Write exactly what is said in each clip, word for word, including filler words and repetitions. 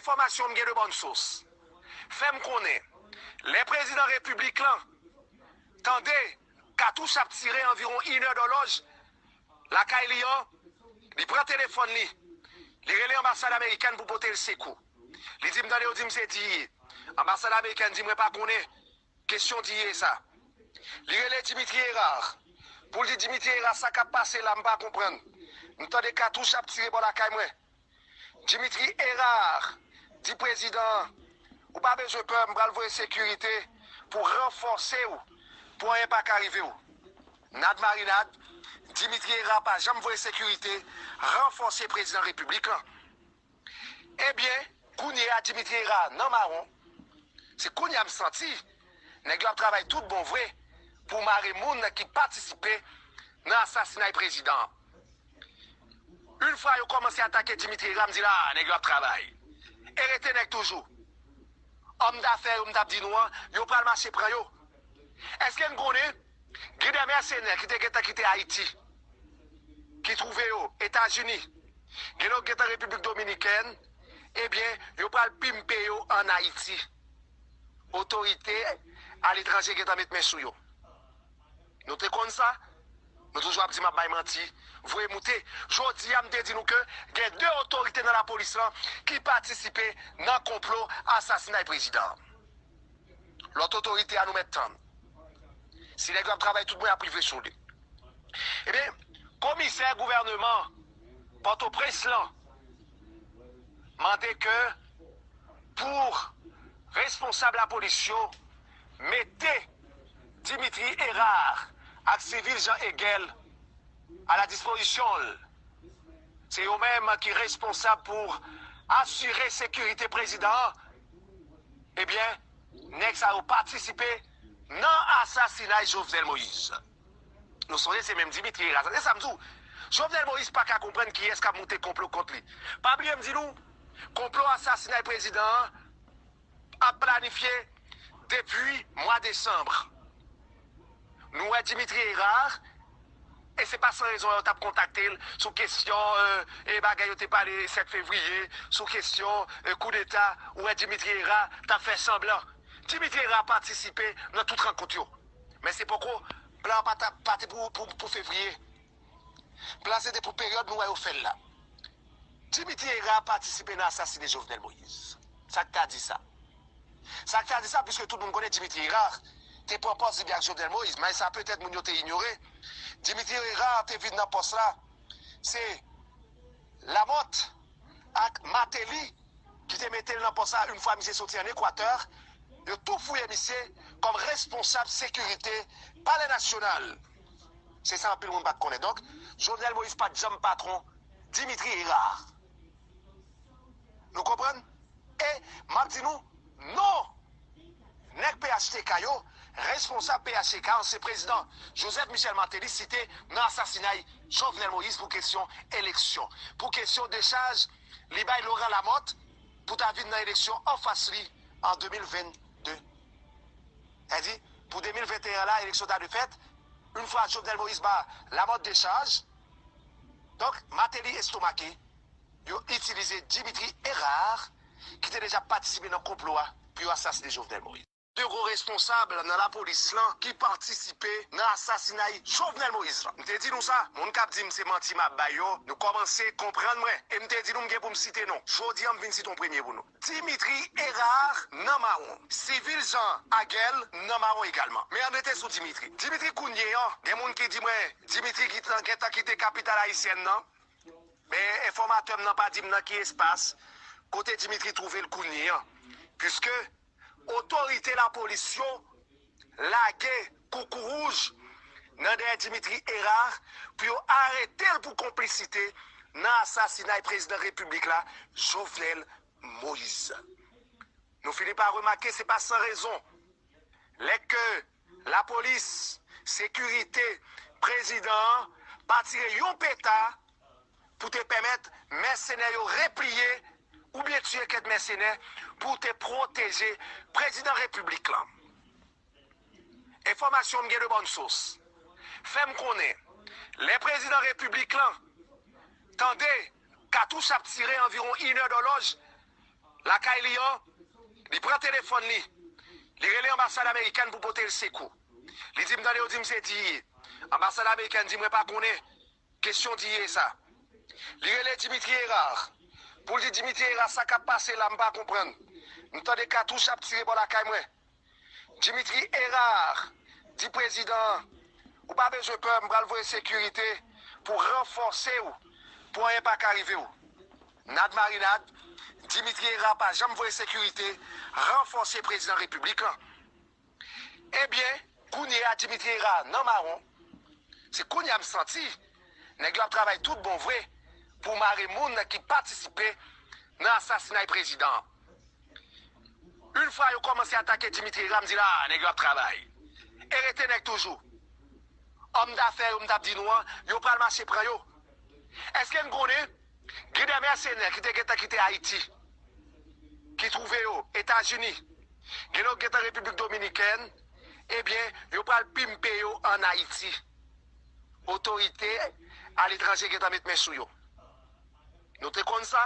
Enfòmasyon m gen de bòn sous fè m konnen lè prezidan repiblik lan tande katouch ap tire anviwon inè dòlòj lakay li an, li pran telefòn li, li rele anbasad amerikèn pou pote l sekou. Li di m tande yo di m se D E A. Anbasad amerikèn di mwen pa konnen kesyon D E A sa. Li rele Dimitri Hérard pou l di Dimitri Hérard sa k ap pase la m pa konprann. M tande katouch ap tire bò lakay mwen. Dimitri Hérard di prezidan an, ou pa bezwen pè, m pral voye sekirite pou ranfòse w pou anyen pa ka rive w. Nad marinad, Dimitri Hérard pa janm voye sekirite ranfòse prezidan repiblik lan. Ebyen, kounye a Dimitri Hérard nan mawon. Se kounye a m santi nèg yo ap travay tout bon vre pou mare moun ki patisipe nan asasinay prezidan an. Yon fwa yo kòmanse atake Dimitri Hérard, m di la, nèg yo ap travay. E rete nèg toujou. Òm dafè yo m t ap di nou an, yo pral mache pran yo. Èske n konnen gen de mèsenè ki te gentan kite Ayiti, ki twouve yo Etazini, gen lòt gentan Repiblik Dominikèn, ebyen, yo pral pimpe yo ann Ayiti. Otorite aletranje gentan met men sou yo. Nou te konn sa? Nou toujou ap di m ap bay manti, voye moute. Jodi a, m te di nou ke gen de otorite nan lapolis lan ki patisipe nan konplo asasinay prezidan an. Lòt otorite a nou mèt tann. Si nèg yo ap travay tout bon, y ap rive sou li. Ebyen, komisè gouvèneman Pòtoprens lan mande ke pou responsab lapolis yo mete Dimitri Hérard ak Civil Jean Hegel a la dispozisyon l. Se yo menm ki responsab pou asire sekirite prezidan an. Ebyen, nèg sa yo patisipe nan asasinay Jovenel Moïse. Nou sonje se menm Dimitri Hérard sa. Se sa m di w. Jovenel Moïse pa ka konprann kiyès k ap moute konplo kont li. Pa bliye m di nou, konplo asasinay prezidan an ap planifye depi mwa desanm. Nou wè Dimitri Hérard, e se pa san rezon yo t ap kontakte l sou kesyon e bagay yo te pale sèt fevriye, sou kesyon e koudeta, ou wè Dimitri Hérard t ap fè sanblan. Dimitri Hérard patisipe nan tout rankont yo. Men se poko, plan an pa t ap, pa te pou, pou, pou fevriye. Plan se te pou peryòd nou wè yo fè l la. Dimitri Hérard patisipe nan asasine Jovenel Moïse. Sa k ka di sa? Sa k ka di sa, piske tout moun konnen Dimitri Hérard te pran pòs li byen ak Jovenel Moïse, men sa petèt moun yo te inyore. Dimitri Hérard te vin nan pòs la, se Lamothe ak Martelly ki te mete l nan pòs la yon fwa misye soti ann Ekwatè, yo tou fouye misye kòm responsab sekirite Palè Nasyonal. Se sa anpil moun pa t konnen. Donk, Jovenel Moïse pa t janm patwon Dimitri Hérard. Nou konprann? E m ap di nou, non! Nèg P H T K yo, responsab P H T K, ansyen prezidan Joseph Michel Martelly site nan asasinay Jovenel Moïse pou kesyon eleksyon, pou kesyon dechaj li bay Laurent Lamothe pou ta vin nan eleksyon anfas li an de mil vennde. Sa di, pou de mil venteyen la, eleksyon ta dwe fèt, yon fwa Jovenel Moïse ba Lamothe dechaj, donk, Martelly estomake, yo itilize Dimitri Hérard, ki te deja patisipe nan konplo a pou yo asasine Jovenel Moïse. De gwo responsab nan lapolis lan ki patisipe nan asasinay Jovenel Moïse lan. M te di nou sa, moun k ap di m se manti m ap bay yo, nou kòmanse konprann mwen. E m te di nou m gen pou m site non. Jodi a, m vin site yon premye pou nou. Dimitri Hérard nan mawon. Civil Jean Hegel nan mawon egalman. Men ann rete sou Dimitri. Dimitri kounye an, gen moun ki di mwen, Dimitri gentan kite kapital ayisyèn nan. Men enfòmatè m nan pa di m nan ki espas kote Dimitri twouve l kounye an, piske otorite lapolis yo lage koukouwouj nan dèyè Dimitri Hérard pou yo arete l pou konplisite nan asasinay prezidan repiblik la, Jovenel Moïse. Nou fini pa remake se pa san rezon. Lè ke lapolis, sekirite, prezidan an pa tire yon peta pou te pèmèt mèsenè yo repliye oubyen tiye kèk mèsenè pou te pwoteje prezidan repiblik lan. Enfòmasyon m gen de bòn sous fè m konnen lè prezidan repiblik lan tande katouch ap tire anviwon inè dòlòj, lakay li an, li pran telefòn li, li rele anbasad amerikèn pou pote l sekou. Li di m, tande, yo di m se D E A. Anbasad amerikèn di mwen pa konnen kesyon D E A sa. Li rele Dimitri Hérard pou l di Dimitri Hérard sa k ap pase la m pa konprann. M tande katouch ap tire bò lakay mwen. Dimitri Hérard di prezidan an, ou pa bezwen pè, m pral voye sekirite pou ranfòse w, pou anyen pa ka rive w. Nad marinad, Dimitri Hérard pa janm voye sekirite ranfòse prezidan repiblik lan. Ebyen, kounye a Dimitri Hérard nan mawon. Se kounye a m santi nèg yo ap travay tout bon vre pou mare moun ki patisipe nan asasinay prezidan an. Yon fwa yo kòmanse atake Dimitri Hérard, m di la, nèg yo ap travay. E rete nèg toujou. Òm dafè yo m t ap di nou an, yo pral mache pran yo. Èske n konnen gen de mèsenè ki te gentan kite Ayiti, ki twouve yo Etazini, gen lòt gentan Repiblik Dominikèn, ebyen, yo pral pimpe yo ann Ayiti. Otorite aletranje gentan met men sou yo. Nou te konn sa?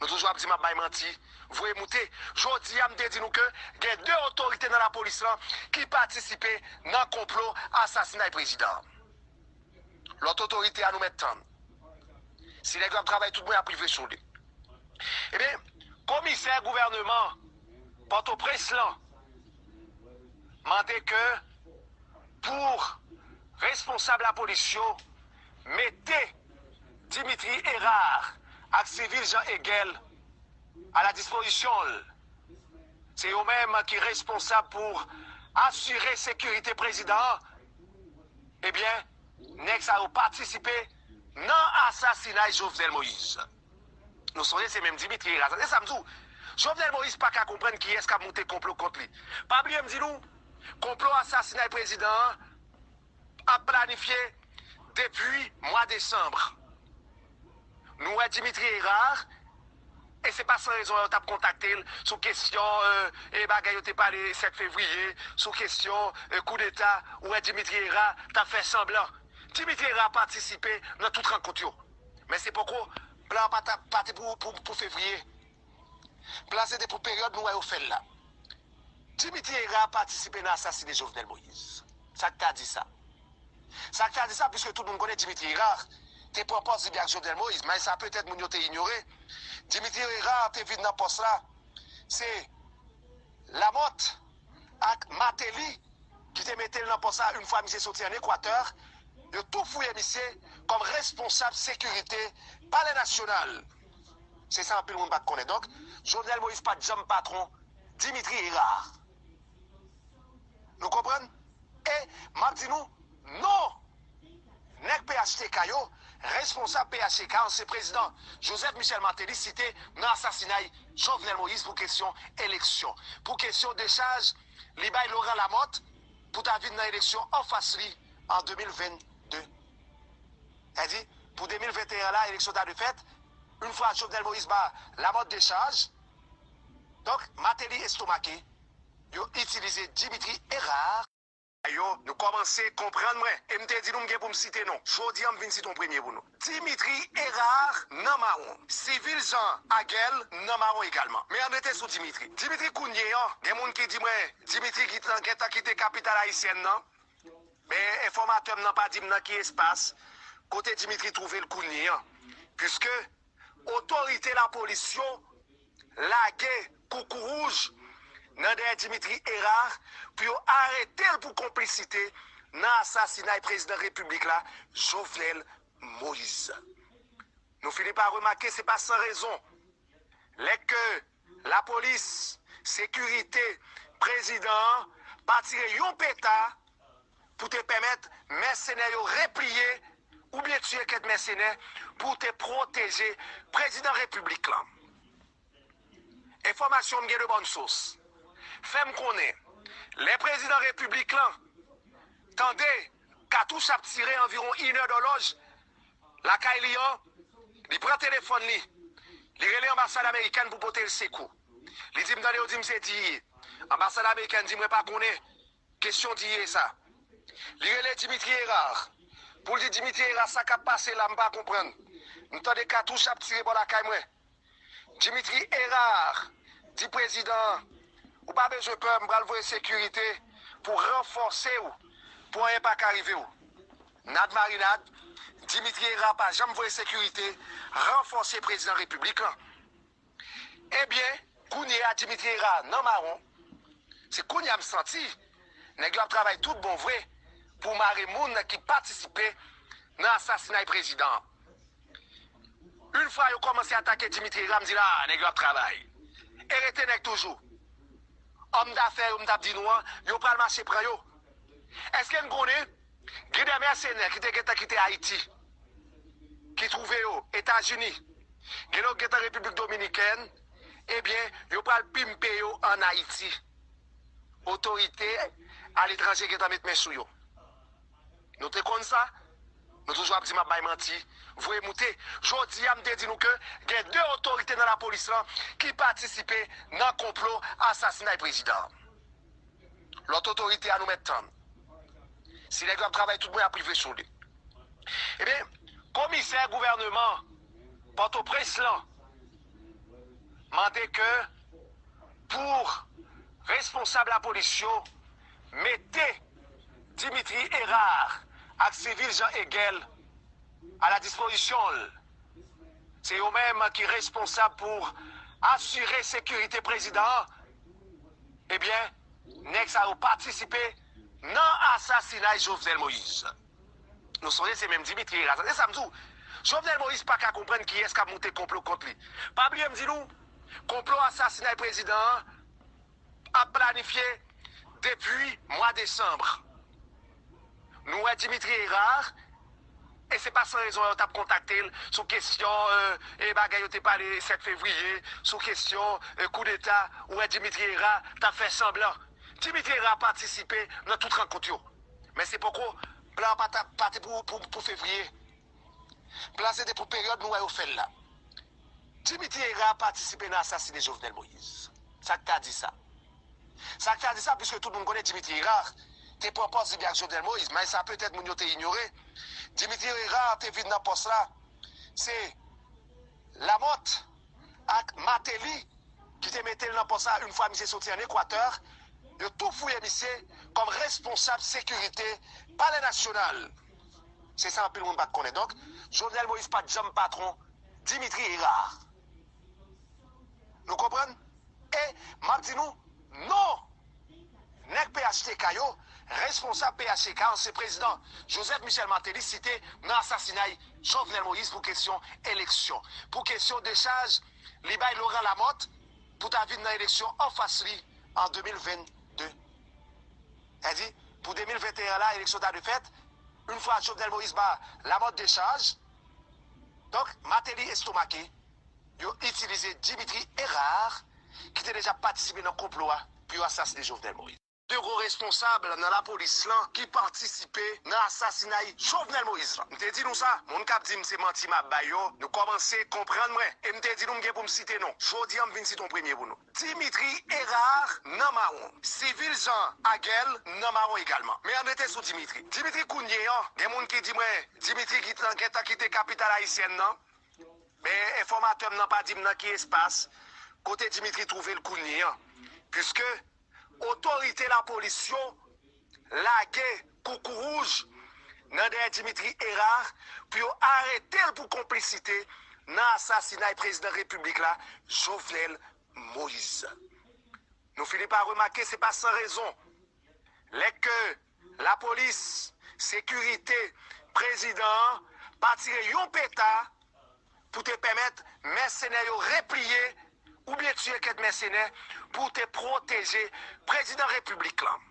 Nou toujou ap di m ap bay manti, voye moute. Jodi a, m te di nou ke gen de otorite nan lapolis lan ki patisipe nan konplo asasinay prezidan an. Lòt otorite a nou mèt tann. Si nèg yo ap travay tout bon, y ap rive sou li. Ebyen, komisè gouvèneman Pòtoprens lan mande ke pou responsab lapolis yo mete Dimitri Hérard ak Civil Jean Hegel a la dispozisyon l. Se yo menm ki responsab pou asire sekirite prezidan an. Ebyen, nèg sa yo patisipe nan asasinay Jovenel Moïse. Nou sonje se menm Dimitri Hérard. Se sa m di w. Jovenel Moïse pa ka konprann kiyès k ap moute konplo kont li. Pa bliye m di nou, konplo asasinay prezidan an ap planifye depi mwa desanm. Nou wè Dimitri Hérard, e se pa san rezon yo t ap kontakte l sou kesyon, e, e bagay yo te pale sèt fevriye, sou kesyon, e, koudeta, ou wè Dimitri Hérard t ap fè sanblan. Dimitri Hérard patisipe nan tout rankont yo. Men se poko, plan an pa t ap, pa te pou, pou, pou fevriye. Plan se te pou peryòd nou wè yo fè l la. Dimitri Hérard patisipe nan asasine Jovenel Moïse. Sa k ta di sa? Sa k ta di sa, piske tout moun konnen Dimitri Hérard te pran pòz li byen ak Jovenel Moïse, men sa petèt moun yo te inyore. Dimitri Hérard te vin nan pòs la, se Lamothe ak Martelly ki te mete l nan pòs la yon fwa misye soti ann Ekwatè, yo tou fouye misye kòm responsab sekirite Palè Nasyonal. Se sa anpil moun pa t konnen. Donk, Jovenel Moïse pa t janm patwon Dimitri Hérard. Nou konprann? E m ap di nou, non! Nèg P H T K yo, responsab P H T K, ansyen prezidan Joseph Michel Martelly site nan asasinay Jovenel Moïse pou kesyon eleksyon, pou kesyon dechaj li bay Laurent Lamothe pou ta vin nan eleksyon anfas li an de mil vennde. Sa di, pou de mil venteyen la, eleksyon ta dwe fèt, yon fwa Jovenel Moïse ba Lamothe dechaj, donk, Martelly estomake, yo itilize Dimitri Hérard. Yo, nou kòmanse konprann mwen. E m te di nou m gen pou m site non. Jodi a, m vin site yon premye pou nou. Dimitri Hérard nan mawon. Civil Jean Hegel nan mawon egalman. Men ann rete sou Dimitri. Dimitri kounye an, gen moun ki di mwen, Dimitri ki t-, gentan kite kapital ayisyèn nan. Men enfòmatè m nan pa di m nan ki espas, kote Dimitri twouve l kounye an. Piske otorite lapolis yo lage koukou wouj nan dèyè Dimitri Hérard pou yo arete l pou konplisite nan asasinay prezidan repiblik la, Jovenel Moïse. Nou fini pa remake, se pa san rezon. Lè ke lapolis, sekirite, prezidan an pa tire yon peta pou te pèmèt mèsenè yo repliye oubyen tiye kèk mèsenè pou te pwoteje prezidan repiblik lan. Enfòmasyon m gen de bòn sous fè m konnen, lè prezidan repiblik lan tande katouch ap tire anviwon inè dòlòj lakay li an, li pran telefòn li, li rele anbasad amerikèn pou pote l sekou. Li di m, tande, yo di m se D E A. Anbasad amerikèn di mwen pa konnen kesyon D E A sa. Li rele Dimitri Hérard pou l di Dimitri Hérard sa k ap pase la m pa konprann. M tande katouch ap tire bò lakay mwen. Dimitri Hérard di prezidan an, ou pa bezwen pè, m pral voye sekirite pou ranfòse w, pou anyen pa ka rive w. Nad marinad, Dimitri Hérard pa janm voye sekirite ranfòse prezidan repiblik lan. Ebyen, kounye a Dimitri Hérard nan mawon. Se kounye a m santi nèg yo ap travay tout bon vre pou mare moun ki patisipe nan asasinay prezidan an. Yon fwa yo kòmanse atake Dimitri Hérard, m di la, nèg yo ap travay. E rete nèg toujou. Òm dafè yo m t ap di nou an, yo pral mache pran yo. Èske n konnen gen de mèsenè ki te gentan kite Ayiti, ki twouve yo Etazini, gen lòt gentan Repiblik Dominikèn, ebyen, yo pral pimpe yo ann Ayiti. Otorite aletranje gentan met men sou yo. Nou te konn sa? Nou toujou ap di m ap bay manti. Voye moute. Jodi a, m te di nou ke gen de otorite nan lapolis lan ki patisipe nan konplo asasinay prezidan an. Lòt otorite a nou mèt tann. Si nèg yo ap travay tout bon, y ap rive sou li. Ebyen, komisè gouvèneman Pòtoprens lan mande ke pou responsab lapolis yo mete Dimitri Hérard ak Civil Jean Hegel a la dispozisyon l. Se yo menm ki responsab pou asire sekirite prezidan an. Ebyen, nèg sa yo patisipe nan asasinay Jovenel Moïse. Nou sonje se menm Dimitri Hérard. Se sa m di w. Jovenel Moïse pa ka konprann kiyès k ap moute konplo kont li. Pa bliye m di nou, konplo asasinay prezidan an ap planifye depi mwa desanm. Nou wè Dimitri Hérard, e se pa san rezon yo t ap kontakte l sou kesyon, e, e bagay yo te pale sèt fevriye, sou kesyon, e, koudeta, ou wè Dimitri Hérard t ap fè sanblan. Dimitri Hérard patisipe nan tout rankont yo. Men se poko, plan an pa t ap, pa te pou, pou, pou fevriye. Plan se te pou peryòd nou wè yo fè l la. Dimitri Hérard patisipe nan asasine Jovenel Moïse. Sa k ka di sa? Sa k ka di sa, piske tout moun konnen Dimitri Hérard te pran pòs li byen ak Jovenel Moïse, men sa petèt moun yo te inyore. Dimitri Hérard te vin nan pòs la, se Lamothe ak Martelly ki te mete l nan pòs la yon fwa misye soti ann Ekwatè, yo tou fouye misye kòm responsab sekirite Palè Nasyonal. Se sa anpil moun pa t konnen. Donk, Jovenel Moïse pa t janm patwon Dimitri Hérard. Nou konprann? E m ap di nou, non! Nèg P H T K yo, responsab P H T K, ansyen prezidan Joseph Michel Martelly site nan asasinay Jovenel Moïse pou kesyon eleksyon, pou kesyon dechaj li bay Laurent Lamothe pou ta vin nan eleksyon anfas li an de mil vennde. Sa di, pou de mil venteyen la, eleksyon ta dwe fèt, yon fwa Jovenel Moïse ba Lamothe dechaj, donk, Martelly estomake, yo itilize Dimitri Hérard, ki te deja patisipe nan konplo a pou yo asasine Jovenel Moïse. De gwo responsab nan lapolis lan ki patisipe nan asasinay Jovenel Moïse lan. M te di nou sa, moun k ap di m se manti m ap bay yo, nou kòmanse konprann mwen. E m te di nou m gen pou m site non. Jodi a m vin site yon premye pou nou. Dimitri Hérard nan mawon. Civil Jean Hegel nan mawon egalman. Men ann rete sou Dimitri. Dimitri kounye an, gen moun ki di mwen, Dimitri gentan kite kapital ayisyèn nan. Men enfòmatè m nan pa di m nan ki espas kote Dimitri twouve l kounye an, piske otorite lapolis yo lage koukouwouj nan dèyè Dimitri Hérard pou yo arete l pou konplisite nan asasinay prezidan repiblik la, Jovenel Moïse. Nou fini pa remake se pa san rezon. Lè ke lapolis, sekirite, prezidan an pa tire yon peta pou te pèmèt mèsenè yo repliye oubyen tiye kèk mèsenè pou te pwoteje prezidan repiblik lan.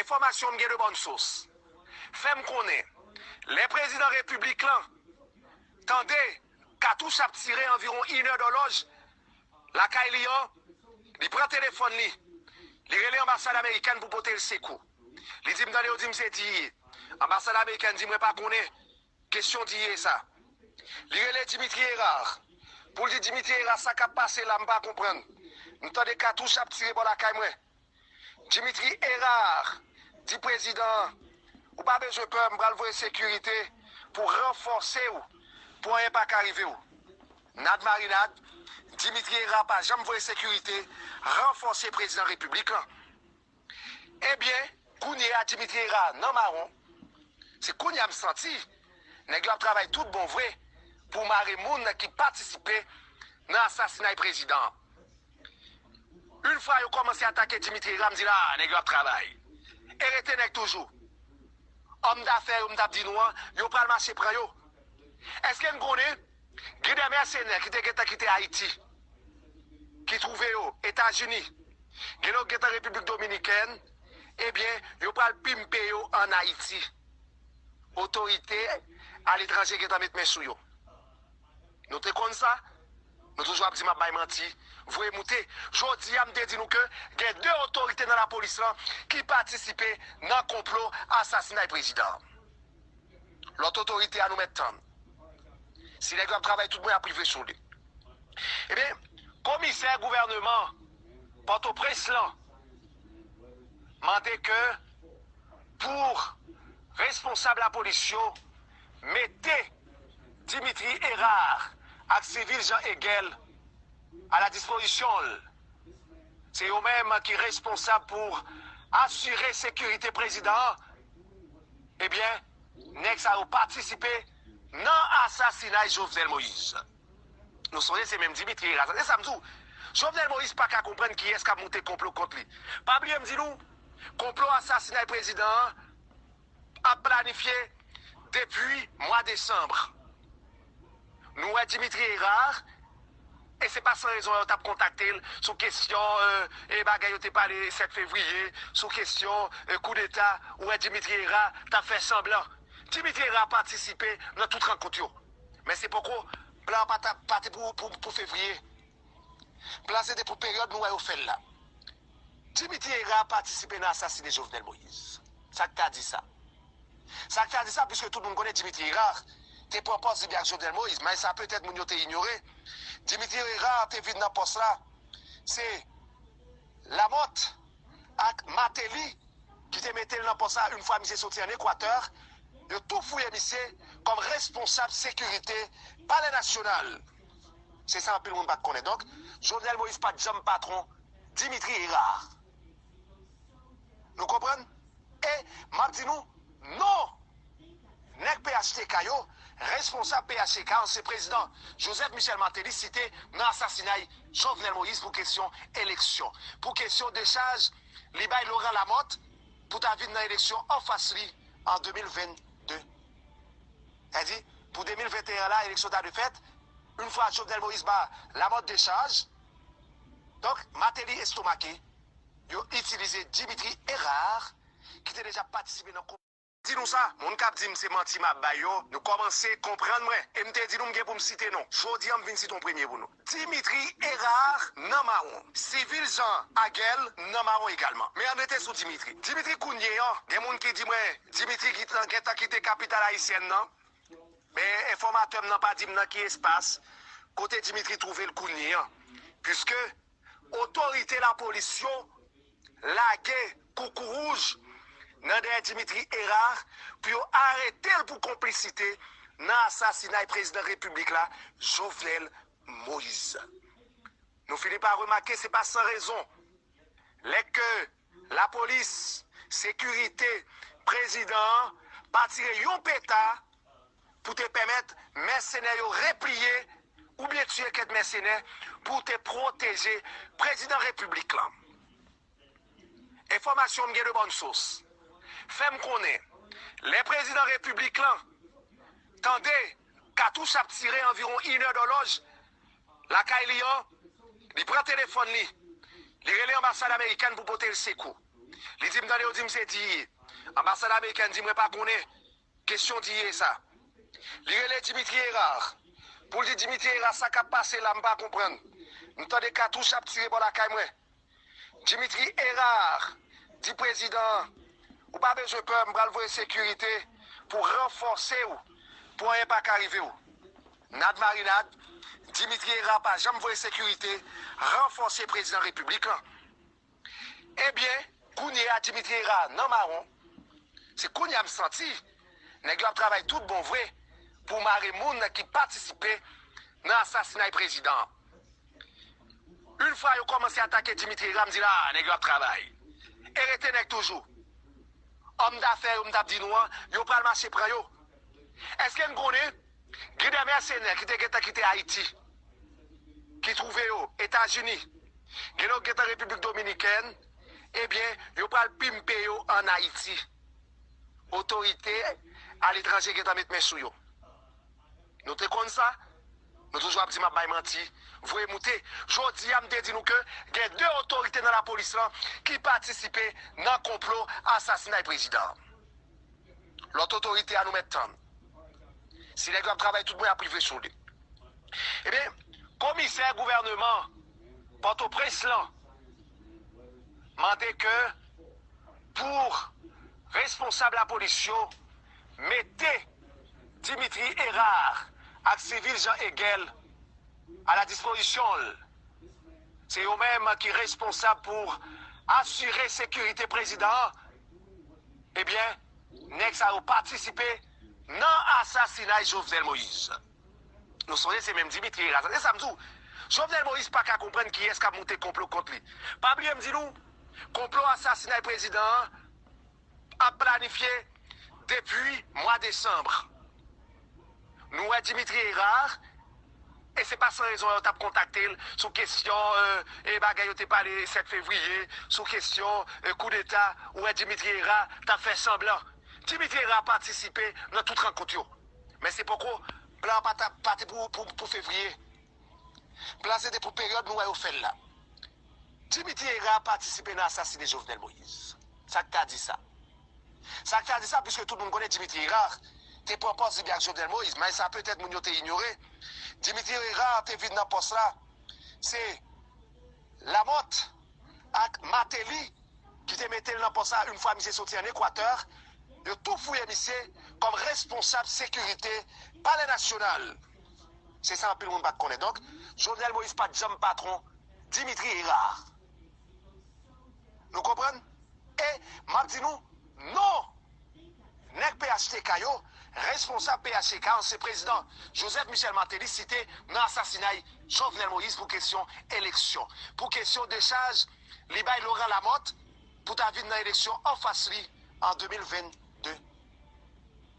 Enfòmasyon m gen de bòn sous fè m konnen lè prezidan repiblik lan tande katouch ap tire anviwon inè dòlòj lakay li an, li pran telefòn li, li rele anbasad amerikèn pou pote l sekou. Li di m tande yo di m se D E A. Anbasad amerikèn di mwen pa konnen kesyon D E A sa. Li rele Dimitri Hérard pou l di Dimitri Hérard sa k ap pase la m pa konprann. M tande katouch ap tire bò lakay mwen. Dimitri Hérard di prezidan an, ou pa bezwen pè, m pral voye sekirite pou ranfòse w, pou anyen pa ka rive w. Nad marinad, Dimitri Hérard pa janm voye sekirite ranfòse prezidan repiblik lan. Ebyen, kounye a Dimitri Hérard nan mawon. Se kounye a m santi nèg yo ap travay tout bon vre pou mare moun ki patisipe nan asasinay prezidan an. Yon fwa yo kòmanse atake Dimitri Hérard, m di la, nèg yo ap travay. E rete nèg toujou. Òm dafè yo m t ap di nou an, yo pral mache pran yo. Èske n konnen gen de mèsenè ki te gentan kite Ayiti, ki twouve yo Etazini, gen lòt gentan Repiblik Dominikèn, ebyen, yo pral pimpe yo ann Ayiti. Otorite aletranje gentan met men sou yo. Nou te konn sa? Nou toujou ap di m ap bay manti, voye moute. Jodi a, m te di nou ke gen de otorite nan lapolis lan ki patisipe nan konplo asasinay prezidan an. Lòt otorite a nou mèt tann. Si nèg yo ap travay tout bon, y ap rive sou li. Ebyen, komisè gouvèneman Pòtoprens lan mande ke pou responsab lapolis yo mete Dimitri Hérard ak Civil Jean Hegel a la dispozisyon l. Se yo menm ki responsab pou asire sekirite prezidan an. Ebyen, nèg sa yo patisipe nan asasinay Jovenel Moïse. Nou sonje se menm Dimitri Hérard. Se sa m di w. Jovenel Moïse pa ka konprann kiyès k ap moute konplo kont li. Pa bliye m di nou, konplo asasinay prezidan an ap planifye depi mwa desanm. Nou wè Dimitri Hérard, e se pa san rezon yo t ap kontakte l sou kesyon, e, e bagay yo te pale sèt fevriye, sou kesyon, e, koudeta, ou wè Dimitri Hérard t ap fè sanblan. Dimitri Hérard patisipe nan tout rankont yo. Men se poko, plan an pa t ap, pa te pou, pou, pou fevriye. Plan se te pou peryòd nou wè yo fè l la. Dimitri Hérard patisipe nan asasine Jovenel Moïse. Sa k ta di sa? Sa k ta di sa, piske tout moun konnen Dimitri Hérard te pran pòz li byen ak Jovenel Moïse, men sa petèt moun yo te inyore. Dimitri Hérard te vin nan pòs la, se Lamothe ak Martelly ki te mete l nan pòs la yon fwa misye soti ann Ekwatè, yo tou fouye misye kòm responsab sekirite Palè Nasyonal. Se sa anpil moun pa t konnen. Donk, Jovenel Moïse pa t janm patwon Dimitri Hérard. Nou konprann? E m ap di nou, non! Nèg P H T K yo, responsab P H T K, ansyen prezidan Joseph Michel Martelly site nan asasinay Jovenel Moïse pou kesyon eleksyon, pou kesyon dechaj li bay Laurent Lamothe pou ta vin nan eleksyon anfas li an de mil vennde. Sa di, pou de mil venteyen la, eleksyon ta dwe fèt, yon fwa Jovenel Moïse ba Lamothe dechaj. Donk, Martelly estomake, yo itilize Dimitri Hérard, ki te deja patisipe nan di nou sa, moun k ap di m se manti m ap bay yo, nou kòmanse konprann mwen. E m te di nou m gen pou m site non. Jodi a, m vin site yon premye pou nou. Dimitri Hérard nan mawon. Civil Jean Hegel nan mawon egalman. Men ann rete sou Dimitri. Dimitri kounye an, gen moun ki di mwen, Dimitri gentan kite kapital ayisyèn nan. Men enfòmatè m nan pa di m nan ki espas, kote Dimitri twouve l kounye an. Piske otorite lapolis yo lage koukouwouj nan dèyè Dimitri Hérard pou yo arete l pou konplisite nan asasinay prezidan repiblik la, Jovenel Moïse. Nou fini pa remake, se pa san rezon. Lè ke lapolis, sekirite prezidan an pa tire yon peta pou te pèmèt mèsenè yo repliye oubyen tiye kèk mèsenè pou te pwoteje prezidan repiblik lan. Enfòmasyon m gen de bòn sous fè m konnen lè prezidan repiblik lan tande katouch ap tire anviwon inè dòlòj lakay li an, li pran telefòn li, li rele anbasad amerikèn pou pote l sekou. Li di m tande yo di m se D E A. Anbasad amerikèn di mwen pa konnen kesyon D E A sa. Li rele Dimitri Hérard pou l di Dimitri Hérard sa k ap pase la m pa konprann. M tande katouch ap tire bò lakay mwen. Dimitri Hérard di prezidan an, ou pa bezwen pè, m pral voye sekirite pou ranfòse w pou anyen pa ka rive w. Nad marinad, Dimitri Hérard pa janm voye sekirite ranfòse prezidan repiblik lan. Ebyen, kounye a Dimitri Hérard nan mawon. Se kounye a m santi nèg yo ap travay tout bon vre pou mare moun ki patisipe nan asasinay prezidan an. Yon fwa yo kòmanse atake Dimitri Herard, m di la, nèg yo ap travay. E rete nèg toujou. Òm dafè yo, m t ap di nou an, yo pral mache pran yo. Èske n konnen, gen de mèsenè ki te gentan kite Ayiti, ki twouve yo Etazini, gen lòt gentan Repiblik Dominikèn, ebyen, yo pral pimpe yo ann Ayiti. Otorite aletranje gentan met men sou yo. Nou te konn sa, nou toujou ap di m ap bay manti, voye moute. Jodi a, m te di nou ke gen de otorite nan lapolis lan ki patisipe nan konplo asasinay prezidan an. Lòt otorite a nou mèt tann. Si nèg yo ap travay tout bon, y ap rive sou li. Ebyen, komisè gouvèneman Pòtoprens lan mande ke pou responsab lapolis yo mete Dimitri Herard ak Civil Jean Hegel a la dispozisyon l. Se yo menm ki responsab pou asire sekirite prezidan an. Ebyen, nèg sa yo patisipe nan asasinay Jovenel Moïse. Nou sonje se menm Dimitri Herard. Tande sa m di w. Jovenel Moïse pa ka konprann kiyès k ap moute konplo kont li. Pa bliye m di nou, konplo asasinay prezidan an ap planifye depi mwa desanm. Nou wè Dimitri Herard, e se pa san rezon yo t ap kontakte l sou kesyon, e, e bagay yo te pale sèt fevriye, sou kesyon, e, koudeta, ou wè Dimitri Herard t ap fè sanblan. Dimitri Herard patisipe nan tout rankont yo. Men se poko, plan an pa t ap, pa te pou, pou, pou fevriye. Plan se te pou peryòd nou wè yo fè l la. Dimitri Herard patisipe nan asasine Jovenel Moïse. Sa k ka di sa? Sa k ka di sa, piske tout moun konnen Dimitri Herard te pran pòz li byen ak Jovenel Moïse, men sa petèt moun yo te inyore. Dimitri Herard te vin nan pòs la, se Lamothe ak Martelly ki te mete l nan pòs la yon fwa misye soti ann Ekwatè. Yo tou fouye misye kòm responsab sekirite Palè Nasyonal. Se sa anpil moun pa t konnen. Donk, Jovenel Moïse pa t janm patwon Dimitri Herard. Nou konprann? E m ap di nou, non! Nèg P H T K yo, responsab P H T K, ansyen prezidan Joseph Michel Martelly site nan asasinay Jovenel Moïse pou kesyon eleksyon, pou kesyon dechaj li bay Laurent Lamothe pou ta vin nan eleksyon anfas li an de mil vennde.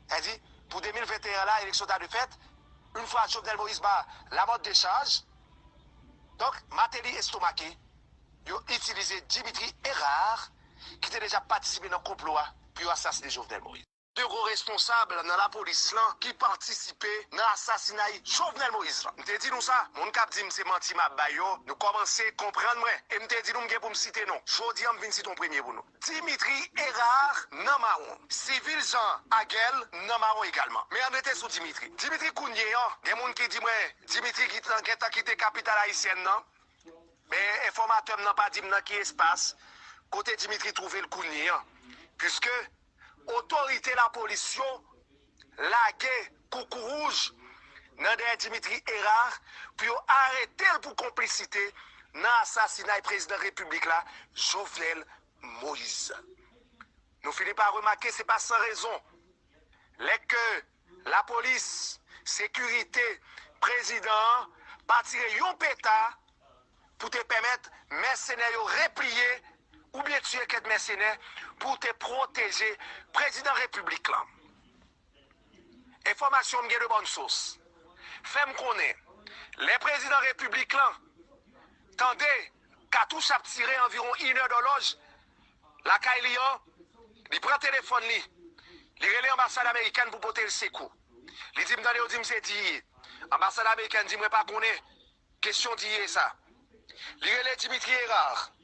Sa di, pou de mil venteyen la, eleksyon ta dwe fèt, yon fwa Jovenel Moïse ba Lamothe dechaj, donk, Martelly estomake, yo itilize Dimitri Herard, ki te deja patisipe nan konplo a pou yo asasine Jovenel Moïse. De gwo responsab nan lapolis lan ki patisipe nan asasinay Jovenel Moïse lan. M te di nou sa, moun k ap di m se manti m ap bay yo, nou kòmanse konprann mwen. E m te di nou m gen pou m site non. Jodi a, m vin site yon premye pou nou. Dimitri Herard nan mawon. Civil Jean Hegel nan mawon egalman. Men ann rete sou Dimitri. Dimitri kounye an, gen moun ki di mwen, Dimitri gentan kite kapital ayisyèn nan. Men enfòmatè m nan pa di m nan ki espas kote Dimitri twouve l kounye an, piske otorite lapolis yo lage koukouwouj nan dèyè Dimitri Herard pou yo arete l pou konplisite nan asasinay prezidan repiblik la, Jovenel Moïse. Nou fini pa remake, se pa san rezon. Lè ke lapolis, sekirite prezidan an pa tire yon peta pou te pèmèt mèsenè yo repliye oubyen tiye kèk mèsenè pou te pwoteje prezidan repiblik lan. Enfòmasyon m gen de bòn sous fè m konnen lè prezidan repiblik lan tande katouch ap tire anviwon inè dòlòj lakay li an, li pran telefòn li, li rele anbasad amerikèn pou pote l sekou. Li di m tande yo di m se D E A. Anbasad amerikèn di mwen pa konnen kesyon D E A sa. Li rele Dimitri Herard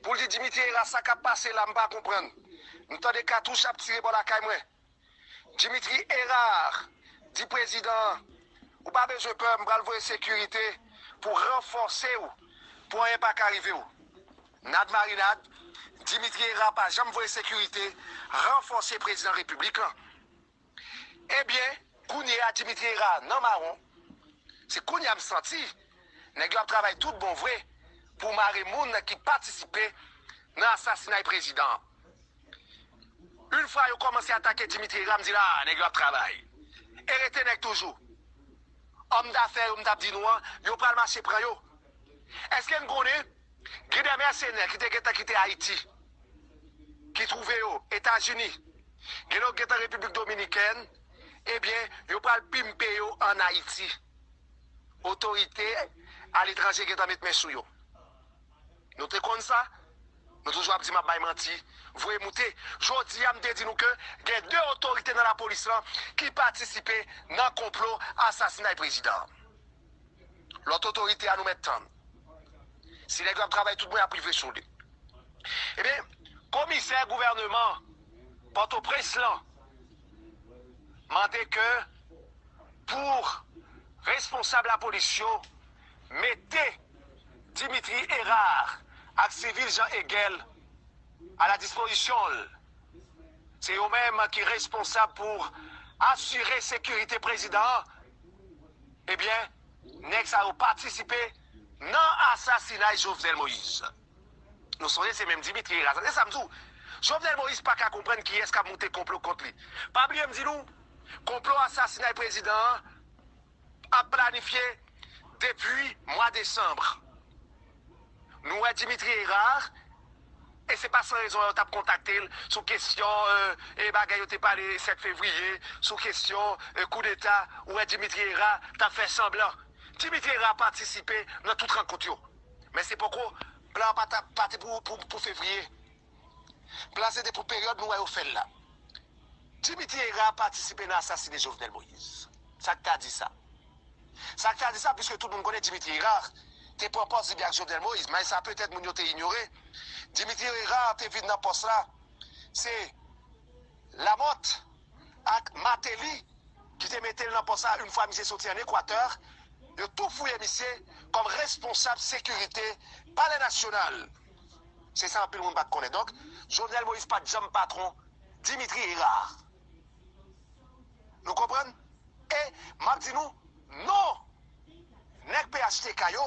pou l di Dimitri Herard sa k ap pase la m pa konprann. M tande katouch ap tire bò lakay mwen. Dimitri Herard di prezidan an, ou pa bezwen pè, m pral voye sekirite pou ranfòse w, pou anyen pa ka rive w. Nad marinad, Dimitri Herard pa janm voye sekirite ranfòse prezidan repiblik lan. Ebyen, kounye a Dimitri Herard nan mawon. Se kounye a m santi nèg yo ap travay tout bon vre pou mare moun ki patisipe nan asasinay prezidan an. Yon fwa yo kòmanse atake Dimitri Herard, m di la, nèg yo ap travay. E rete nèg toujou. òm dafè yo m t ap di nou an, yo pral mache pran yo. Èske n konnen gen de mèsenè ki te gentan kite Ayiti, ki twouve yo Etazini, gen lòt gentan Repiblik Dominikèn, ebyen, yo pral pimpe yo ann Ayiti. Otorite aletranje gentan met men sou yo. Nou te konn sa? Nou toujou ap di m ap bay manti. Voye moute. Jodi a, m te di nou ke gen de otorite nan lapolis lan ki patisipe nan konplo asasinay prezidan an. Lòt otorite a nou mèt tann. Si nèg yo ap travay tout bon, y ap rive sou li. Ebyen, komisè gouvèneman Pòtoprens lan mande ke pou responsab lapolis yo mete Dimitri Hérard ak Civil Jean Hegel a la dispozisyon l. Se yo menm ki responsab pou asire sekirite prezidan an. Ebyen, nèg sa yo patisipe nan asasinay Jovenel Moïse. Nou sonje se menm Dimitri Hérard. Se sa m di w. Jovenel Moïse pa ka konprann kiyès k ap moute konplo kont li. Pa bliye m di nou, konplo asasinay prezidan an ap planifye depi mwa desanm. Nou wè Dimitri Hérard, e se pa san rezon yo t ap kontakte l sou kesyon, e, e bagay yo te pale sèt fevriye, sou kesyon, e, koudeta, ou wè Dimitri Hérard t ap fè sanblan. Dimitri Hérard patisipe nan tout rankont yo. Men se poko, plan an pa t ap, pa te pou, pou, pou fevriye. Plan se te pou peryòd nou wè yo fè l la. Dimitri Hérard patisipe nan asasine Jovenel Moïse. Sa k ta di sa? Sa k ta di sa, piske tout moun konnen Dimitri Hérard te pran pòz li byen ak Jovenel Moïse, men sa petèt moun yo te inyore. Dimitri Hérard te vin nan pòs la, se Lamothe ak Martelly ki te mete l nan pòs la yon fwa misye soti ann Ekwatè, yo tou fouye misye kòm responsab sekirite Palè Nasyonal. Se sa anpil moun pa t konnen. Donk, Jovenel Moïse pa t janm patwon Dimitri Hérard. Nou konprann? E m ap di nou, non! Nèg P H T K yo,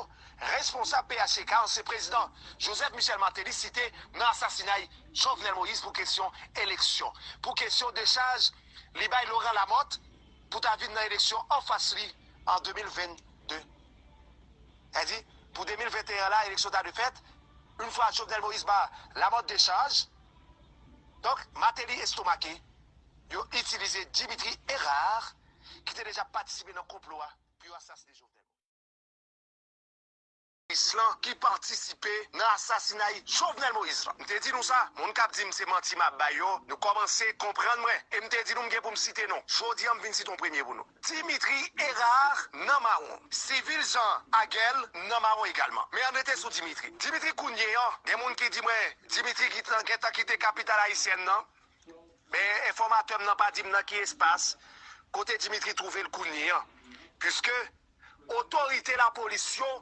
responsab P H T K, ansyen prezidan Joseph Michel Martelly site nan asasinay Jovenel Moïse pou kesyon eleksyon. Pou kesyon dechaj li bay Laurent Lamothe pou ta vin nan eleksyon anfas li an de mil vennde. Sa di, pou de mil venteyen la, eleksyon ta dwe fèt. Yon fwa Jovenel Moïse ba Lamothe dechaj, donk, Martelly estomake, yo itilize Dimitri Hérard, ki te deja patisipe nan konplo a, pou yo asasine Jovenel Moïse. Islan ki patisipe nan asasinay Jovenel Moïse lan. M te di nou sa, moun k ap di m se manti m ap bay yo, nou kòmanse konprann mwen. E m te di nou m gen pou m site non. Jodi a, m vin site yon premye pou nou. Dimitri Hérard nan mawon. Civil Jean Hegel nan mawon egalman. Men ann rete sou Dimitri. Dimitri kounye an, gen moun ki di mwen, Dimitri gentan kite kapital ayisyèn nan. Men enfòmatè m nan pa di m nan ki espas kote Dimitri twouve l kounye an. Piske otorite lapolis yo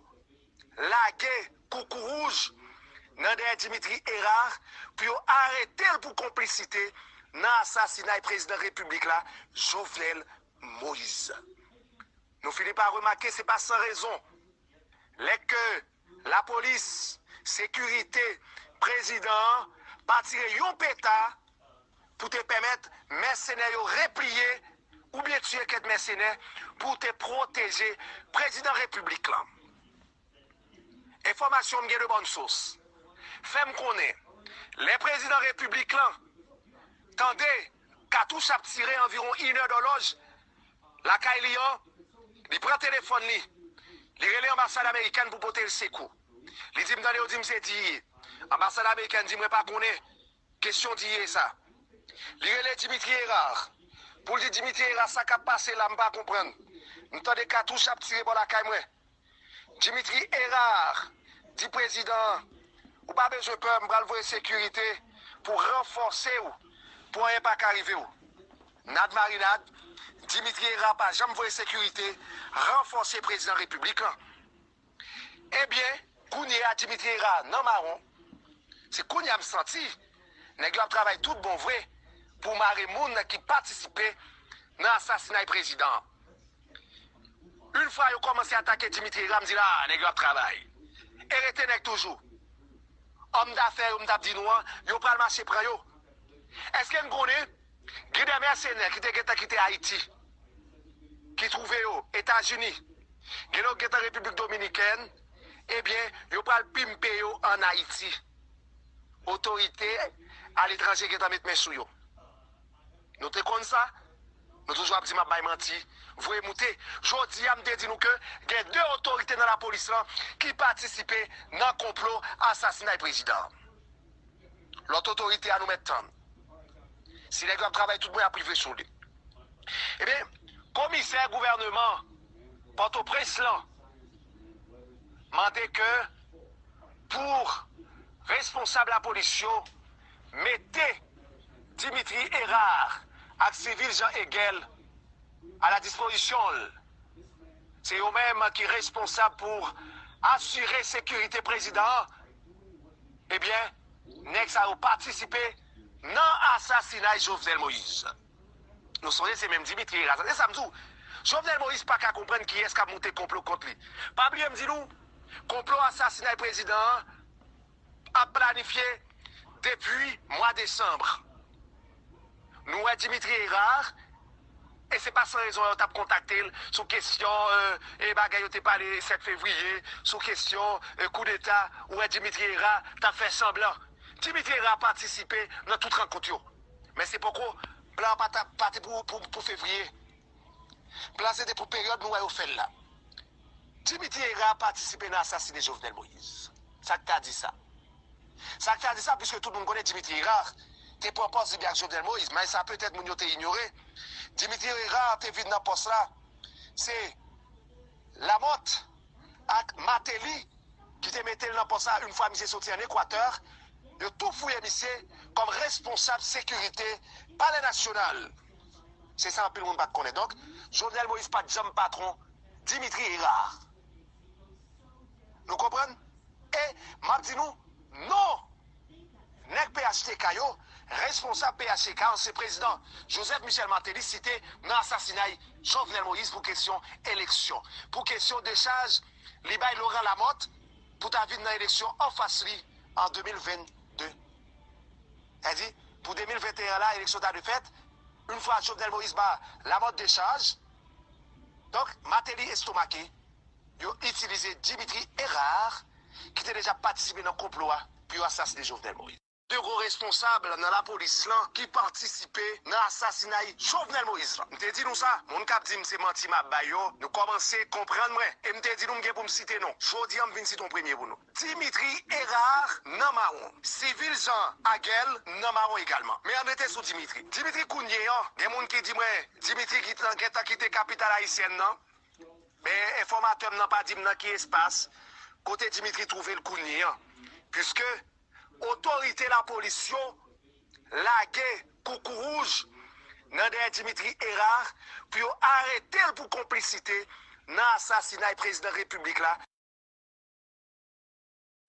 lage koukouwouj nan dèyè Dimitri Hérard pou yo arete l pou konplisite nan asasinay prezidan repiblik la, Jovenel Moïse. Nou fini pa remake, se pa san rezon. Lè ke lapolis, sekirite prezidan an pa tire yon peta pou te pèmèt mèsenè yo repliye oubyen tiye kèk mèsenè pou te pwoteje prezidan repiblik lan. Enfòmasyon m gen de bòn sous fè m konnen, lè prezidan repiblik lan tande katouch ap tire anviwon inè dòlòj lakay li an, li pran telefòn li, li rele anbasad amerikèn pou pote l sekou. Li di m, tande, yo di m se D E A. Anbasad amerikèn di mwen pa konnen kesyon D E A sa. Li rele Dimitri Hérard pou l di Dimitri Hérard sa k ap pase la m pa konprann. M tande katouch ap tire bò lakay mwen. Dimitri Hérard di prezidan an, ou pa bezwen pè, m pral voye sekirite pou ranfòse w, pou anyen pa ka rive w. Nad marinad, Dimitri Hérard pa janm voye sekirite ranfòse prezidan repiblik lan. Ebyen, kounye a Dimitri Hérard nan mawon. Se kounye a m santi nèg yo ap travay tout bon vre pou mare moun ki patisipe nan asasinay prezidan an. Yon fwa yo kòmanse atake Dimitri Hérard, m di la, nèg yo ap travay. E rete nèg toujou. Òm dafè yo m t ap di nou an, yo pral mache pran yo. Èske n konnen gen de mèsenè ki te gentan kite Ayiti, ki twouve yo Etazini, Gen lòt gentan Repiblik Dominikèn, ebyen, yo pral pimpe yo ann Ayiti. Otorite aletranje gentan met men sou yo. Nou te konn sa? Nou toujou ap di m ap bay manti. Voye moute. Jodi a, m te di nou ke gen de otorite nan lapolis lan ki patisipe nan konplo asasinay prezidan an. Lòt otorite a nou mèt tann. Si nèg yo ap travay tout bon, y ap rive sou li. Ebyen, komisè gouvènman Pòtoprens lan mande ke pou responsab lapolis yo mete Dimitri Hérard ak Civil Jean Hegel a la dispozisyon l. Se yo menm ki responsab pou asire sekirite prezidan an. Ebyen, nèg sa yo patisipe nan asasinay Jovenel Moïse. Nou sonje se menm Dimitri Hérard. Se sa m di w. Jovenel Moïse pa ka konprann kiyès k ap moute konplo kont li. Pa bliye m di nou, konplo asasinay prezidan an ap planifye depi mwa desanm. Nou wè Dimitri Hérard, e se pa san rezon yo t ap kontakte l sou kesyon e bagay yo te pale sèt fevriye, sou kesyon e koudeta, ou wè Dimitri Hérard t ap fè sanblan. Dimitri Hérard patisipe nan tout rankont yo. Men se poko, plan an pa t ap, pa te pou, pou, pou fevriye. Plan se te pou peryòd nou wè yo fè l la. Dimitri Hérard patisipe nan asasine Jovenel Moïse. Sa k ta di sa? Sa k ta di sa, piske tout moun konnen Dimitri Hérard te pran pòz li byen ak Jovenel Moïse, men sa petèt moun yo te inyore. Dimitri Hérard te vin nan pòs la, se Lamothe ak Martelly ki te mete l nan pòs la yon fwa misye soti ann Ekwatè. Yo tou fouye misye kòm responsab sekirite Palè Nasyonal. Se sa anpil moun pa t konnen. Donk, Jovenel Moïse pa t janm patwon Dimitri Hérard. Nou konprann? E m ap di nou, non! Nèg P H T K yo, responsab P H T K, ansyen prezidan Joseph Michel Martelly site nan asasinay Jovenel Moïse pou kesyon eleksyon, pou kesyon dechaj li bay Laurent Lamothe pou ta vin nan eleksyon anfas li an de mil vennde. Sa di, pou de mil venteyen la, eleksyon ta dwe fèt, yon fwa Jovenel Moïse ba Lamothe dechaj, donk, Martelly estomake, yo itilize Dimitri Hérard, ki te deja patisipe nan konplo a pou yo asasine Jovenel Moïse. De gwo responsab nan lapolis lan ki patisipe nan asasinay Jovenel Moïse lan. M te di nou sa, moun k ap di m se manti m ap bay yo, nou kòmanse konprann mwen. E m te di nou m gen pou m site non. Jodi a, m vin site yon premye pou nou. Dimitri Hérard nan mawon. Civil Jean Hegel nan mawon egalman. Men ann rete sou Dimitri. Dimitri kounye an, gen moun ki di mwen, Dimitri ki t-, gentan kite kapital ayisyèn nan. Men enfòmatè m nan pa di m nan ki espas kote Dimitri twouve l kounye an, piske otorite lapolis yo lage koukouwouj nan dèyè Dimitri Hérard pou yo arete l pou konplisite nan asasinay prezidan repiblik la.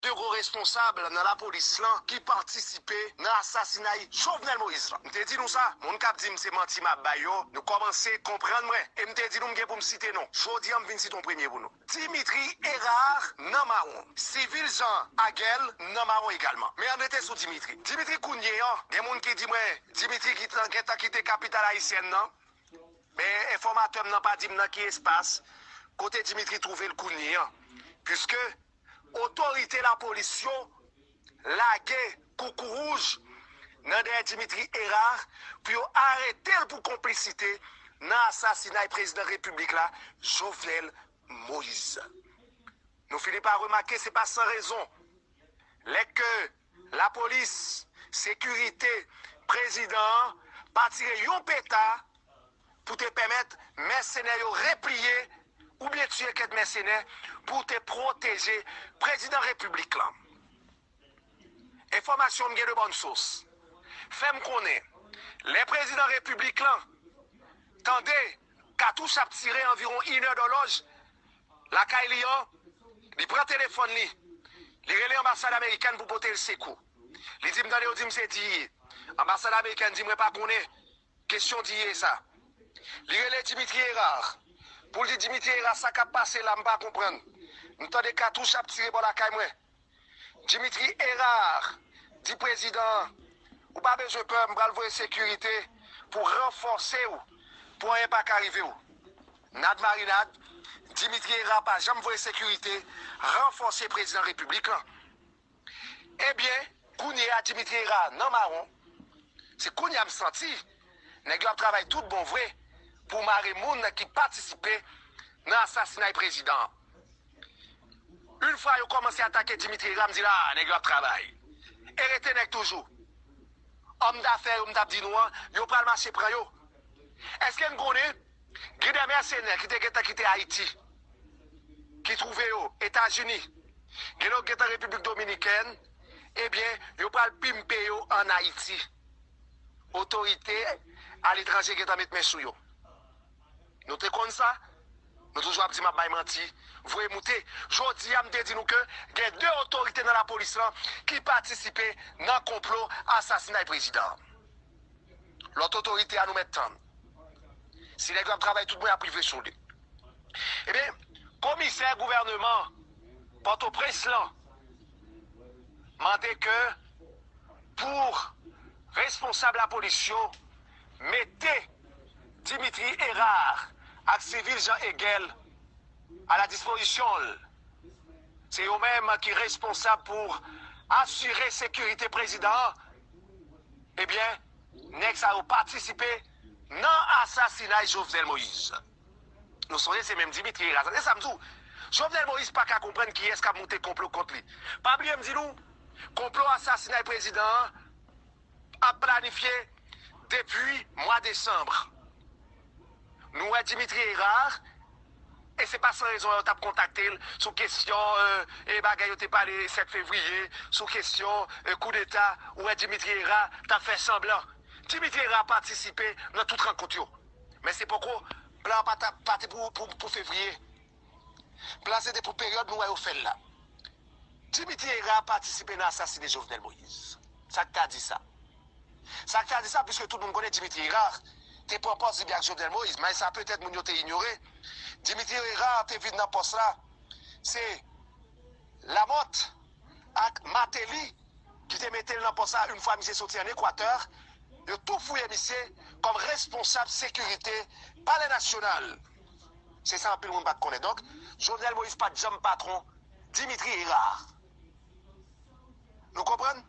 De gwo responsab nan lapolis lan ki patisipe nan asasinay Jovenel Moïse lan. M te di nou sa, moun k ap di m se manti m ap bay yo, nou kòmanse konprann mwen. E m te di nou m gen pou m site non. Jodi a, m vin site yon premye pou nou. Dimitri Hérard nan mawon. Civil Jean Hegel nan mawon egalman. Men ann rete sou Dimitri. Dimitri kounye an, gen moun ki di mwen, Dimitri ki t-, gentan kite kapital ayisyèn nan. Men enfòmatè m nan pa di m nan ki espas kote Dimitri twouve l kounye an, piske otorite lapolis yo lage koukouwouj nan dèyè Dimitri Hérard pou yo arete l pou konplisite nan asasinay prezidan repiblik la, Jovenel Moïse. Nou fini pa remake, se pa san rezon. Lè ke lapolis, sekirite, prezidan an pa tire yon peta pou te pèmèt mèsenè yo repliye oubyen tiye kèk mèsenè pou te pwoteje prezidan repiblik lan. Enfòmasyon m gen de bòn sous fè m konnen, lè prezidan repiblik lan tande katouch ap tire anviwon inè dòlòj lakay li an, li pran telefòn li, li rele anbasad amerikèn pou pote l sekou. Li di m tande yo di m se D E A. Anbasad amerikèn di mwen pa konnen kesyon D E A sa. Li rele Dimitri Hérard pou l di Dimitri Hérard sa k ap pase la m pa konprann. M tande katouch ap tire bò lakay mwen. Dimitri Hérard di prezidan an, ou pa bezwen pè, m pral voye sekirite pou ranfòse w, pou anyen pa ka rive w. Nad marinad, Dimitri Hérard pa janm voye sekirite ranfòse prezidan repiblik lan. Ebyen, kounye a Dimitri Hérard nan mawon. Se kounye a m santi nèg yo ap travay tout bon vre pou mare moun ki patisipe nan asasinay prezidan an. Yon fwa yo kòmanse atake Dimitri Hérard, m di la, nèg yo ap travay. E rete nèg toujou. Òm dafè yo m t ap di nou an, yo pral mache pran yo. Èske n konnen gen de mèsenè ki te gentan kite Ayiti, ki twouve yo Etazini, gen lòt gentan Repiblik Dominikèn, ebyen, yo pral pimpe yo ann Ayiti. Otorite aletranje gentan met men sou yo. Nou te konn sa. Nou toujou ap di m ap bay manti. Voye moute. Jodi a, m te di nou ke gen de otorite nan lapolis lan ki patisipe nan konplo asasinay prezidan an. Lòt otorite a nou mèt tann. Si nèg yo ap travay tout bon, y ap rive sou li. Ebyen, komisè gouvèneman Pòtoprens lan mande ke pou responsab lapolis yo mete Dimitri Hérard ak Civil Jean Hegel a la dispozisyon l. Se yo menm ki responsab pou asire sekirite prezidan an. Ebyen, nèg sa yo patisipe nan asasinay Jovenel Moïse. Nou sonje se menm Dimitri Hérard. Se sa m di w. Jovenel Moïse pa ka konprann kiyès k ap moute konplo kont li. Pa bliye m di nou, konplo asasinay prezidan an ap planifye depi mwa desanm. Nou wè Dimitri Hérard, e se pa san rezon yo t ap kontakte l sou kesyon e bagay yo te pale sèt fevriye, sou kesyon e koudeta, ou wè Dimitri Hérard t ap fè sanblan. Dimitri Hérard patisipe nan tout rankont yo. Men se poko, plan an pa t ap, pa te pou, pou, pou fevriye. Plan se te pou peryòd nou wè yo fè l la. Dimitri Hérard patisipe nan asasine Jovenel Moïse. Sa k ka di sa? Sa k ka di sa, piske tout moun konnen Dimitri Hérard te pran pòz li byen ak Jovenel Moïse, men sa petèt moun yo te inyore. Dimitri Hérard te vin nan pòs la, se Lamothe ak Martelly ki te mete l nan pòs la yon fwa misye soti ann Ekwatè, yo tou fouye misye kòm responsab sekirite Palè Nasyonal. Se sa anpil moun pa t konnen. Donk, Jovenel Moïse pa t janm patwon Dimitri Hérard. Nou konprann?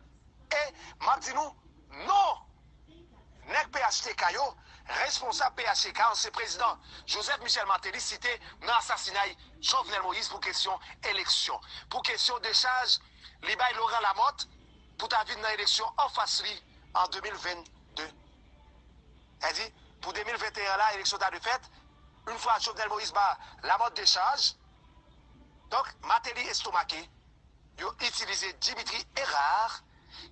E m ap di nou, non! Nèg P H T K yo, responsab P H T K, ansyen prezidan Joseph Michel Martelly site nan asasinay Jovenel Moïse pou kesyon eleksyon, pou kesyon dechaj li bay Laurent Lamothe pou ta vin nan eleksyon anfas li an de mil vennde. Sa di, pou de mil venteyen la, eleksyon ta dwe fèt, yon fwa Jovenel Moïse ba Lamothe dechaj, donk, Martelly estomake, yo itilize Dimitri Hérard,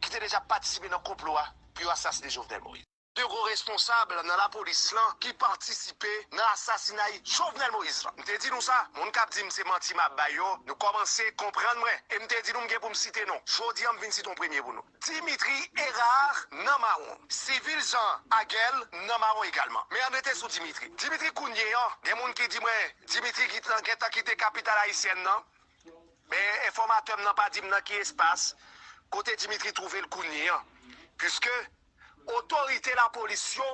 ki te deja patisipe nan konplo a pou yo asasine Jovenel Moïse. De gwo responsab nan lapolis lan ki patisipe nan asasinay Jovenel Moïse lan. M te di nou sa, moun k ap di m se manti m ap bay yo, nou kòmanse konprann mwen. E m te di nou m gen pou m site non. Jodi a m vin site yon premye pou nou. Dimitri Hérard nan mawon. Civil Jean Hegel nan mawon egalman. Men ann rete sou Dimitri. Dimitri kounye an, gen moun ki di mwen, Dimitri gentan kite kapital ayisyèn nan. Men enfòmatè m nan pa di m nan ki espas kote Dimitri twouve l kounye an, piske otorite lapolis yo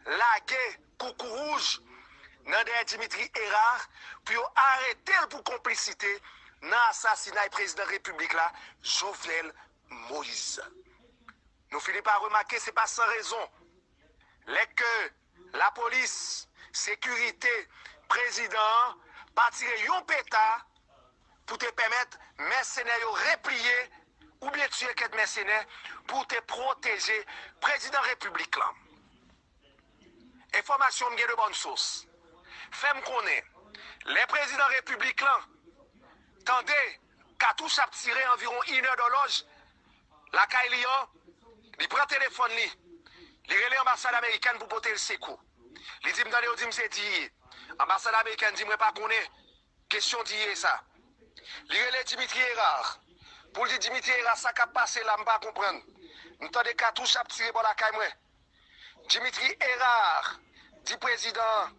lage koukouwouj nan dèyè Dimitri Hérard pou yo arete l pou konplisite nan asasinay prezidan repiblik la, Jovenel Moïse. Nou fini pa remake, se pa san rezon. Lè ke lapolis, sekirite prezidan an pa tire yon peta pou te pèmèt mèsenè yo repliye oubyen tiye kèk mèsenè pou te pwoteje prezidan repiblik lan. Enfòmasyon m gen de bòn sous fè m konnen lè prezidan repiblik lan tande katouch ap tire anviwon inè dòlòj lakay li an, li pran telefòn li, li rele anbasad amerikèn pou pote l sekou. Li di m tande yo di m se D E A. Anbasad amerikèn di mwen pa konnen kesyon D E A sa. Li rele Dimitri Hérard pou l di Dimitri Hérard sa k ap pase la m pa konprann. M tande katouch ap tire bò lakay mwen. Dimitri Hérard di prezidan an,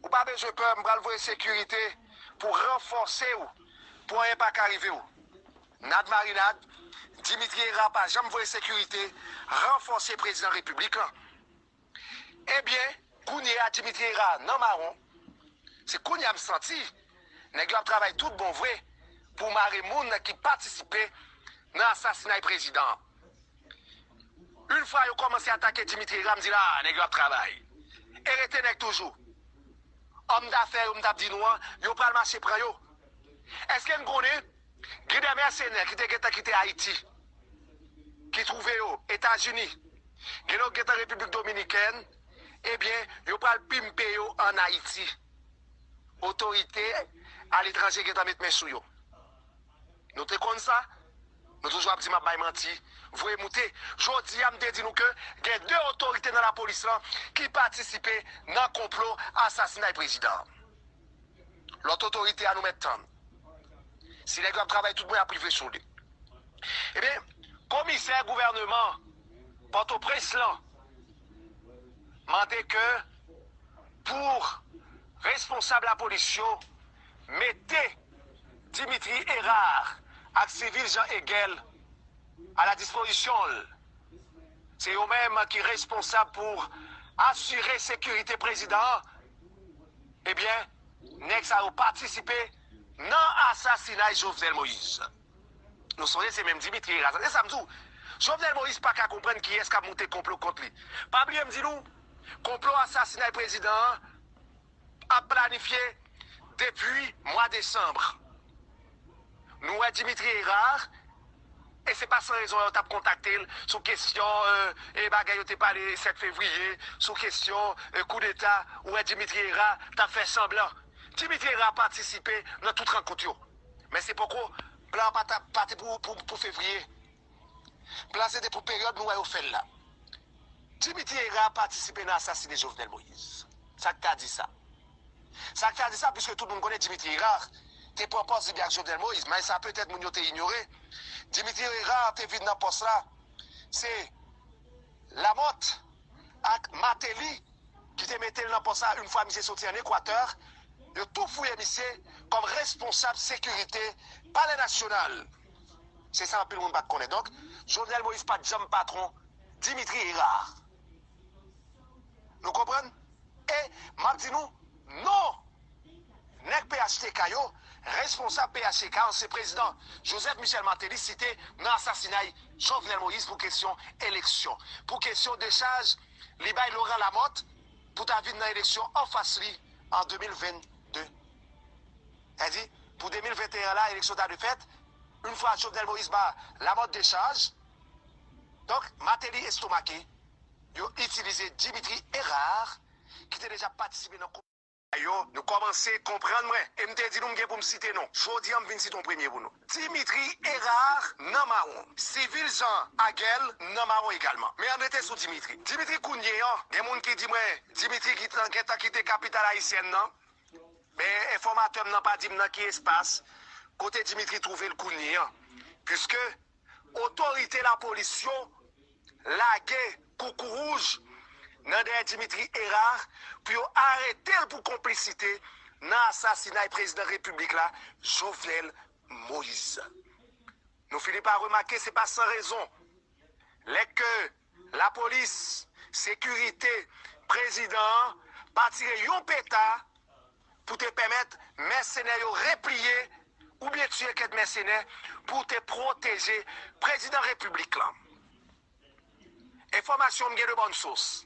ou pa bezwen pè, m pral voye sekirite pou ranfòse w, pou anyen pa ka rive w. Nad marinad, Dimitri Hérard pa janm voye sekirite ranfòse prezidan repiblik lan. Ebyen, kounye a Dimitri Hérard nan mawon, Se kounye a m santi nèg yo ap travay tout bon vre pou mare moun ki patisipe nan asasinay prezidan an. Yon fwa yo kòmanse atake Dimitri Hérard, m di la, nèg yo ap travay. E rete nèg toujou. Òm dafè yo m t ap di nou an, yo pral mache pran yo. Èske n konnen gen de mèsenè ki te gentan kite Ayiti, ki twouve yo Etazini, gen lòt gentan Repiblik Dominikèn, ebyen, yo pral pimpe yo ann Ayiti. Otorite aletranje gentan met men sou yo. Nou te konn sa? Nou toujou ap di m ap bay manti, voye moute. Jodi a, m te di nou ke gen de otorite nan lapolis lan ki patisipe nan konplo asasinay prezidan an. Lòt otorite a nou mèt tann. Si nèg yo ap travay tout bon, y ap rive sou li. Ebyen, komisè gouvènman Pòtoprens lan mande ke pou responsab lapolis yo mete Dimitri Hérard ak Civil Jean Hegel a la dispozisyon l. Se yo menm ki responsab pou asire sekirite prezidan an. Ebyen, nèg sa yo patisipe nan asasinay Jovenel Moïse. Nou sonje se menm Dimitri Hérard. Se sa m di w. Jovenel Moïse pa ka konprann kiyès k ap moute konplo kont li. Pa bliye m di nou, konplo asasinay prezidan an ap planifye depi mwa desanm. Nou wè Dimitri Hérard, e se pa san rezon yo t ap kontakte l sou kesyon, e, e bagay yo te pale sèt fevriye, sou kesyon, e, koudeta, ou wè Dimitri Hérard t ap fè sanblan. Dimitri Hérard patisipe nan tout rankont yo. Men se poko, plan an pa t ap, pa te pou, pou, pou fevriye. Plan se te pou peryòd nou wè yo fè l la. Dimitri Hérard patisipe nan asasine Jovenel Moïse. Sa k ka di sa? Sa k ka di sa, piske tout moun konnen Dimitri Hérard te pran pòz li byen ak Jovenel Moïse, men sa petèt moun yo te inyore. Dimitri Hérard te vin nan pòs la, se Lamothe ak Martelly ki te mete l nan pòs la yon fwa misye soti ann Ekwatè, yo tou fouye misye kòm responsab sekirite Palè Nasyonal. Se sa anpil moun pa t konnen. Donk, Jovenel Moïse pa t janm patwon Dimitri Hérard. Nou konprann? E m ap di nou, non! Nèg P H T K yo, responsab P H T K, ansyen prezidan Joseph Michel Martelly site nan asasinay Jovenel Moïse pou kesyon eleksyon, pou kesyon dechaj li bay Laurent Lamothe pou ta vin nan eleksyon anfas li an de mil vennde. Sa di, pou de mil venteyen la, eleksyon ta dwe fèt, yon fwa Jovenel Moïse ba Lamothe dechaj, donk, Martelly estomake, yo itilize Dimitri Hérard, ki te deja patisipe nan yo, nou kòmanse konprann mwen. E m te di nou m gen pou m site non. Jodi a, m vin site yon premye pou nou. Dimitri Hérard nan mawon. Civil Jean Hegel nan mawon egalman. Men ann rete sou Dimitri. Dimitri kounye an, gen moun ki di mwen, Dimitri gentan kite kapital ayisyèn nan. Men enfòmatè m nan pa di m nan ki espas, kote Dimitri twouve l kounye an. Piske otorite lapolis yo lage koukou wouj nan dèyè Dimitri Hérard pou yo arete l pou konplisite nan asasinay prezidan repiblik la, Jovenel Moïse. Nou fini pa remake, se pa san rezon. Lè ke lapolis, sekirite prezidan an pa tire yon peta pou te pèmèt mèsenè yo repliye oubyen tiye kèk mèsenè pou te pwoteje prezidan repiblik lan. Enfòmasyon m gen de bòn sous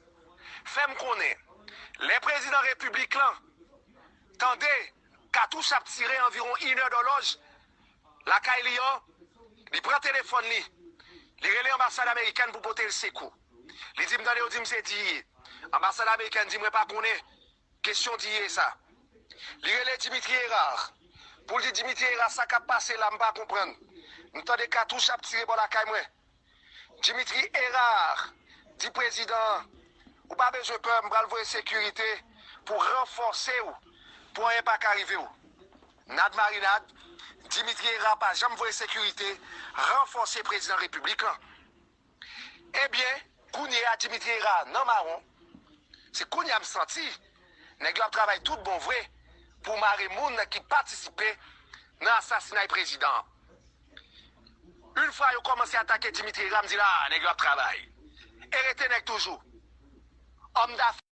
fè m konnen, lè prezidan repiblik lan tande katouch ap tire anviwon inè dòlòj lakay li an, li pran telefòn li, li rele anbasad amerikèn pou pote l sekou. Li di m, tande, yo di m se D E A. Anbasad amerikèn di mwen pa konnen kesyon D E A sa. Li rele Dimitri Hérard pou l di Dimitri Hérard, sa k ap pase la, m pa konprann. M tande katouch ap tire bò lakay mwen. Dimitri Hérard di prezidan an, ou pa bezwen pè, m pral voye sekirite pou ranfòse w pou anyen pa ka rive w. Nad marinad, Dimitri Hérard pa janm voye sekirite ranfòse prezidan repiblik lan. Ebyen, kounye a Dimitri Hérard nan mawon, se kounye a m santi nèg yo ap travay tout bon vre pou mare moun ki patisipe nan asasinay prezidan an. Yon fwa yo kòmanse atake Dimitri Hérard, m di la, nèg yo ap travay. E rete nèg toujou. Òm dafè